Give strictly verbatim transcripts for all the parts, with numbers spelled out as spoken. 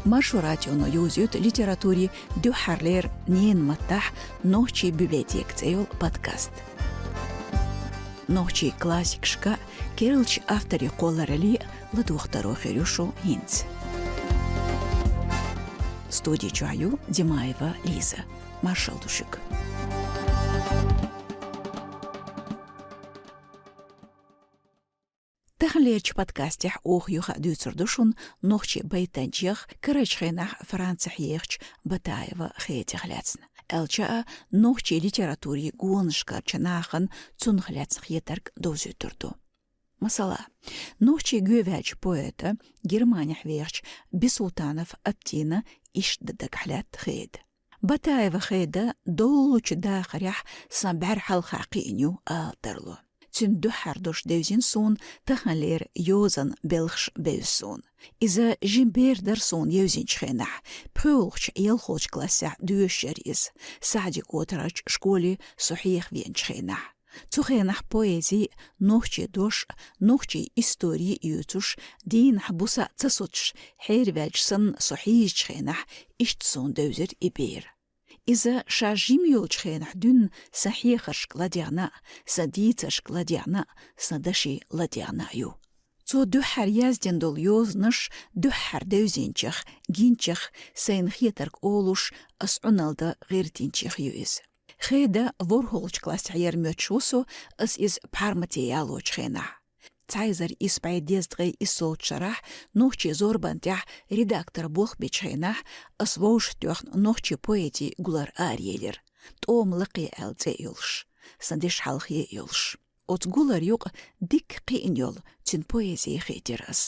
Маршо радионо йовзуьйту литературин дуьххьарлера ненан маттахь «Нохчийн библиотека» цӀе йолу подкаст. Нохчийн классикашка, керлачу авторийн кхолларалле ладогӀа таро хир ю шу хӀинца. Студи чохь ю Димаева Лиза. Маршалла ду шуьга. Таханлерчу подкастехь оха юха а дуьйцур ду шуна нохчийн байтанчех, карарчу хенахь Францехь ехачу Батаева Хедех лаьцна. Аьлча а, нохчийн литературин гонашкарчу нахана цунах лаьцна хетарг довзуьйтур ду. Масала, нохчийн гӀоьваьллачу поэта, Германехь вехачу Бисултанов Аптина иштта дагахь лаьтта Хеда. Батаева Хеда доллучу дахарехь сан бӀаьра хьалха кхиъна ю ала тарло. Цуьнан дуьххьара дош девзина суна, таханлера йозанан белхаш бевза суна. Иза жима бер дара суна евзинчу хенахь, пхоьалгӀачу, ялхолгӀачу классехь доьшуш яра иза, СаьӀди-Котарарчу школе со хьеха веанчу хенахь. Цу хенахь поэзи, нохчийн дош, нохчийн истори оьцуш, дийнахь буса а ца соцуш, хьерваьлча санна со хьийзачу хенахь, иштта суна девзира и бер. Иза ша жима йолчу хенахь дуьйна сан хьехаршка ладегӀна а, сан дийцаршка ладегӀна а, сан даше ладегӀна а ю. Цо дуьххьара яздина долу йозанаш дуьххьара девзинчех, гинчех, сайна хетарг олуш, ас Ӏуналла дан гӀиртинчех ю иза. Хеда ворхӀолгӀачу классехь яра моьттуш ву со, ас иза пхьармате ялочу хенахь. Цхьа эзар исс бӀе дезткъе иссолгӀачу шарахь нохчийн зорбан тӀехь редакторан болх бечу хенахь ас вовшахтоьхна нохчийн поэзин гулар араелира, «ТӀома лакхе» аьлла цӀе а йолуш, сан дешан хьалхе а йолуш. Оцу гуларан юкъа дикка кхиъна йолу цуьнан поэзи хийтира ас.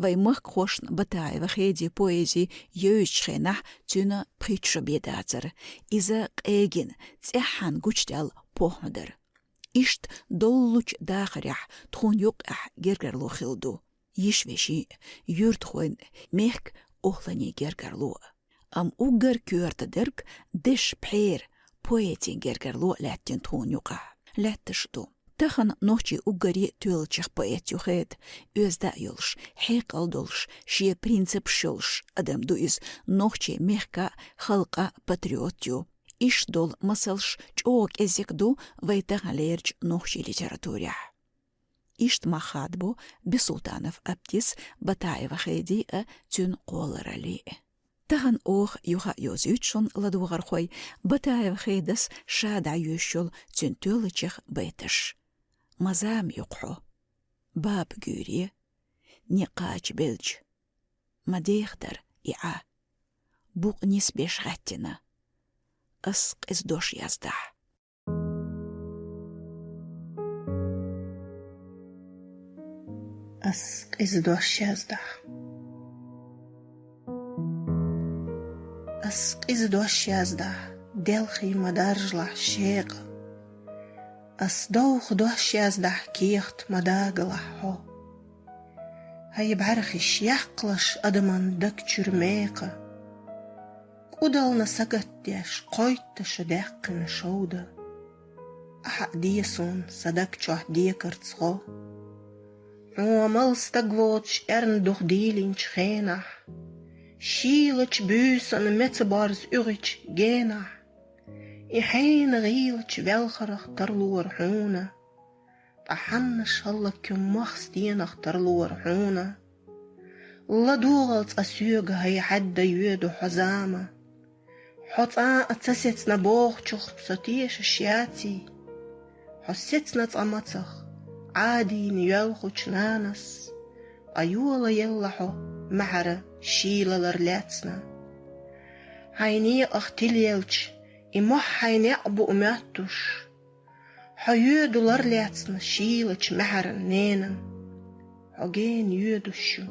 Вайн махкахошна Батаева Хедин поэзи евзачу хенахь цуьнан пхийтта шо бен дацара. Иза къегина, цӀеххьана гучудаьлла похӀма дара. Иштта доллучу дахарехь тхуна юккъехь гергарло хилла ду: йиш-вешин, юьртахойн, мехкан охӀланийн гергарло. Амма уггар коьрта дерг дешан пхьера, поэтин гергарло а лаьттина тхуна юкъахь. Лаьтташ а ду. Тахана нохчийн уггаре а тоьллачех поэт ю Хеда, оьзда а йолуш, хьекъал долуш, шен принципаш йолуш адам ду иза, нохчийн мехкан а, халкъан а патриот ю. Иштта долу масалш чӀогӀа кӀезиг ду вайн таханлерчу нохчийн литературехь. Иштта мах хадабо Бисултанов Аптис, Батаева Хедин а, цуьнан кхоллараллин а. Тахана оха юха а йовзуьйту шуна, ладогӀархой, Батаева Хедас ша дӀайоьшуш йолу цуьнан тоьллачех байташ. Ма зама ю-кх хьо, баба гуьйре, некъ кхача белча, ма деха дара и Ӏа, букъ нисбеш гӀаьттина, ас къиза дош яздахь. Ас къиза дош яздахь. Ас къиза дош яздахь, делхий ма даржалахь шекъа. Ас довха дош яздахь, кехат ма дагалахь хьо. Хьайн бӀаьрхиш яккхалаш адаман даг чуьра мекха. КӀудална сагатдеш, кхойтта шу даьккхина шовда. Ахьа а де суна сан даг чохь декарца гӀо. Хьо мала стаг воцуш эрна дух дийлинчу хенахь, шийлачу буьйсанна меца борз уьгӀичу генахь, и хьенан гӀийлачу велхарх тарлора хьуна. Ткъа хьаннаш хӀаллакьхуьн мох стенах тарлора хьуна. ЛадогӀал цкъа соьга хьайн хьаьдда йоьду хьо зама. Хьо цкъа а ца сецна бохучух со тешаш яций? Хьо сецна цкъа мацах, Ӏадийна йоьлхучу нанас, ткъа йолаелла хьо маьхьара шийла лар лаьцна. Хьайн некъах тилелча, и мохь хьайн некъ бу моьттуш. Хьо йоьду лар лаьцна шийлачу маьхьаран ненан. Хьо гена йоьдуш ю,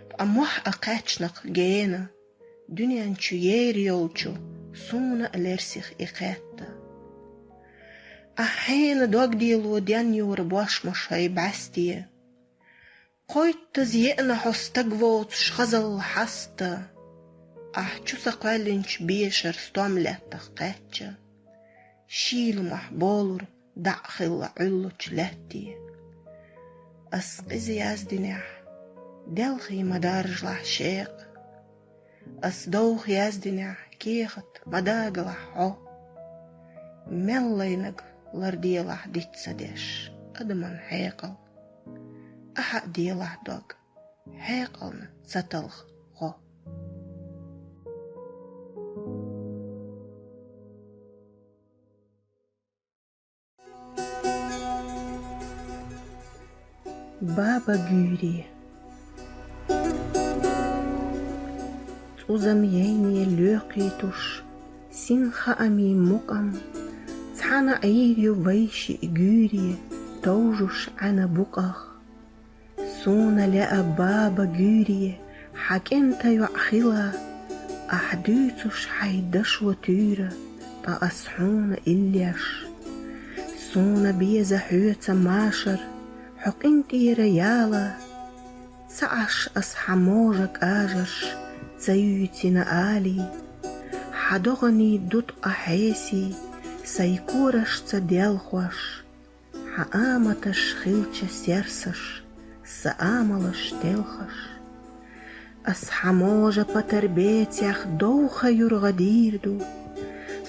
ткъа мохь а кхаьчнакх гена, дуьнен чу ер йолчу суна а лерсих и кхетта. Ахь хьенан догдело денйора бошмаш хьай бӀаьсте. Кхойттаза еана хьо стаг воцуш хазалла хьаста, ахь чу са кхоьллинчу бешара стом лаьттах кхаьчча, шийла мохь болура дӀа а хилла Ӏуьллучу лаьтте. Ас къиза яздинехь, делхий ма даржалахь шекъа. Ас довха яздинехь кехат ма дагалахь хьо. Мел лайнарг ларделахь диц ца деш адаман хьекъал. Ахьа а делахь дог, хьекъална ца талха хьо. Баба Гуьйре. ЦӀузам яйне лоькхуьйтуш, син хаамийн мукъам, цхьана Ӏийр ю вай шиъ гуьйре, товжуш Ӏаьна букъах. Суна лаьа, Баба Гуьйре, хьан кӀентан йоӀ хила, ахь дуьйцуш хьайн дашо туьйра, ткъа ас хьуна иллеш. Суна беза хьоьца машар, хьо къинтӀера яла, ца Ӏаш ас хьан можа кӀажарш, ца юьйцина алий. Хьан догӀанийн ду ткъа хьесий, сайн корашца делхош, хьан аматаш хилча серсаш, сан амалаш телхаш. Ас хьан можа патар бецех довха юргӀа дийр ду.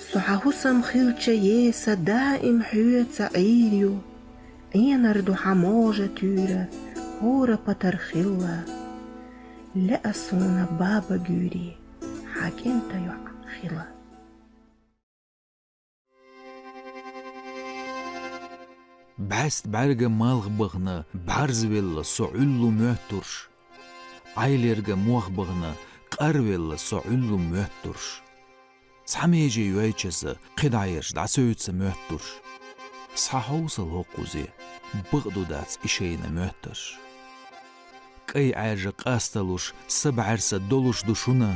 Со хьан хӀусам хилча еса даим хьоьца Ӏийр ю. Ӏенар ду хьан можа туьйра, хӀора патар хилла. Лаьа суна, Баба Гуьйре, хьан кӀентан йоӀ хила. БӀаьста бӀаьрга малх бахана бӀарзвелла со Ӏуьллу моьттурш. Ӏайлерга мох бахана къарвелла со Ӏуьллу моьттурш. Цхьа меже йойча аса кхидӀа ерш дӀасоьца моьттурш. Схьахьовсал хӀокхузе, бакъду дац и шайна моьттарш. КӀай Ӏаьржа къасталуш са бӀаьрса долуш ду шуна.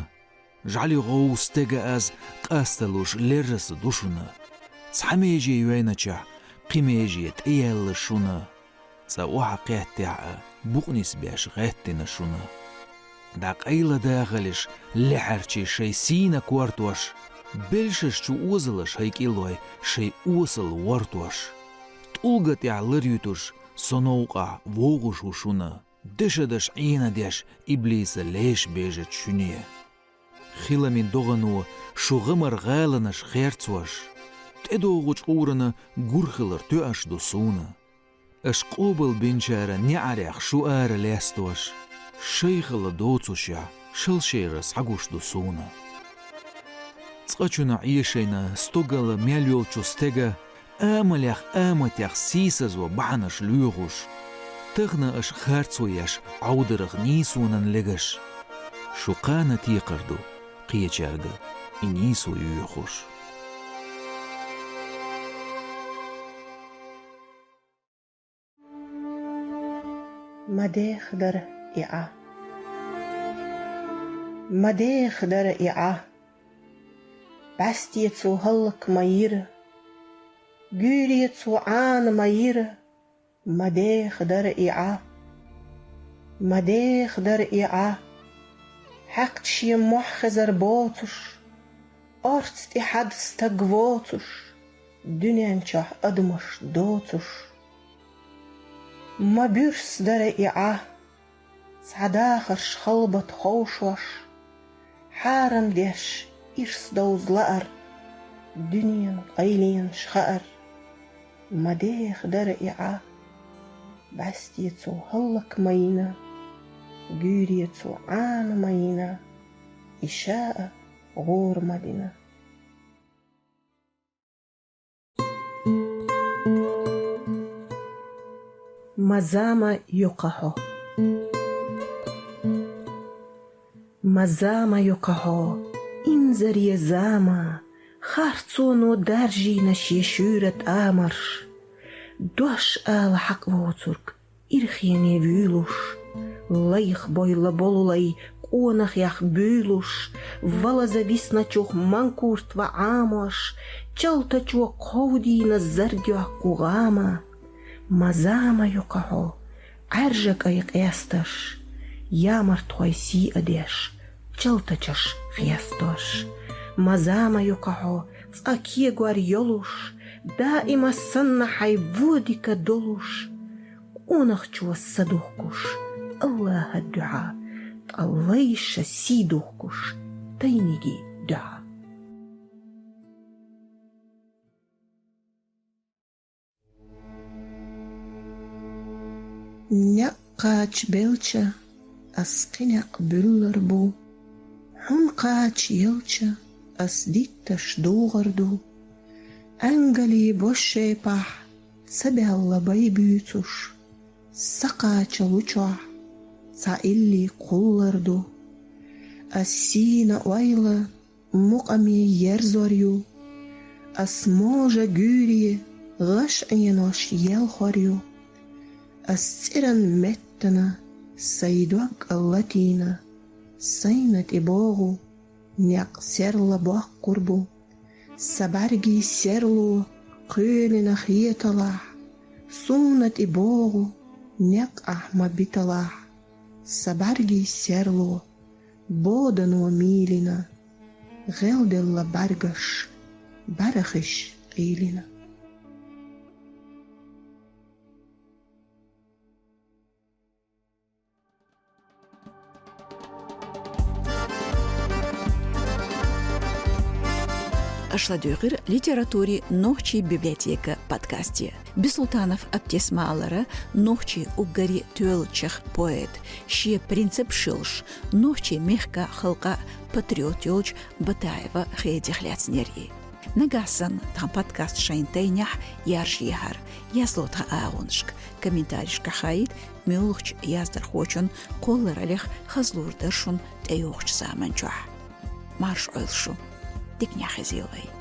ЖӀали гӀов стега аз къасталуш лерраса ду шуна. Цхьа меже йойначохь кхин меже тӀеяьлла шуна. Цкъа охьа кхеттехь а, букъ нисбеш гӀеттина шуна. ДӀакъайла дахалаш лаьхьарчий шайн сийна кортош, белшаш чу озалаш хӀай кӀиллой шайн осал вортош. ТӀулга тӀехь лар юьтуш со новкъахь вогӀуш ву шуна. Дешадаш Ӏенадеш иблиса леш бежачу шуьне. Хиламийн догӀано шу гӀамар гӀаланаш херцош, тӀедогӀучу къурана гур хилар тоьаш ду суна. Аша къобалбинчара неӀарех шу ара лестош, шайхала доцушехь шалшера схьагуш ду суна. Цкъачунна Ӏешайна стогала мел йолчу стега амалех аматех сийсазо бахьанаш лоьхуш, тахана аша харцо еш Ӏовдарах нийсонан легаш. Шу кхана текхар ду кхечаьрга и нийсо йоьхуш. Ма деха дара и Ӏа. Ма деха дара и Ӏа. БӀаьсте цо хӀаллак ма йира. Гуьйре цо Ӏана ма йира. Ма деха дара и Ӏа. Ма деха дара и Ӏа. Хьаькхча шен мохь хезар боцуш, орца тӀе хьада стаг воцуш, дуьнен чохь адамаш доцуш. Ма буьрса дара и Ӏа, цхьа дахарш халбат ховшош, хьарам деш ирс довза лаар, дуьненан къайленаш хаар. Ма деха дара и Ӏа, бӀаьсте цо хӀаллак ма йина, гуьйре цо Ӏана ма йина, и ша а гӀора ма дина. Ма зама йоккха хьо. Ма зама йоккха хьо, инзаре зама, харцоно даржийна шен шуьйра тӀамарш. Дош ала хьакъ воцург ирхене вуьйлуш, лайх бойла болулай къонахех буьйлуш, валаза висначух манкурт ван Ӏамош, чалтачо кховдийна заргоьхку гӀама. Ма зама йоккха хьо, Ӏаьржа кӀай къесташ, ямартхой сий а деш, чалтачаш хестош. Ма зама йоккха хьо, цкъа кегор йолуш, даима санна хьайн вон дика долуш, къонахчо са духкуш, Аллахьа дуьхьа, ткъа лайша сий духкуш, тайнигий дуьхьа. Некъ кхача белча, ас кхин некъ буьллар бу. Хьун кхача елча, ас дитташ дугӀар ду. Ангали бошшепахь ца баьлла бай буьйцуш, са кхача лучохь цхьа илли кхуллар ду. Ас сийна ойла мукъаме ерзор ю. Ас можа гуьйре гӀаш Ӏенош елхор ю. Ас цӀеран меттана сай дог латийна, сайна тӀе богӀу некъ серла боккхур бу. Са бӀаьргийн серло кхоьлина хеталахь, суна тӀе богӀу некъ ахь ма биталахь. Са бӀаьргийн серло бодано мийлина, гӀелделла бӀаьргаш бӀарахиш къийлина. Аша ладуьйгӀира литературин «Нохчийн библиотека» подкасте. Бисултанов Аптис ма-аллара, нохчийн уггаре тоьллачех поэт, шен принципаш йолуш, нохчийн мехкан, халкъан патриот йолчу Батаева Хедих лаьцнера и. Нагахь санна тхан подкаст шайн тайнехь яржаехьара, язло тхан агӀонашка, комментарийшкахь хаийта, муьлххачу яздархочун кхоллараллех хазлур дара шуна тӀейогӀучу заманчохь. Марша Ӏойла шу, диканехь хезийла вай.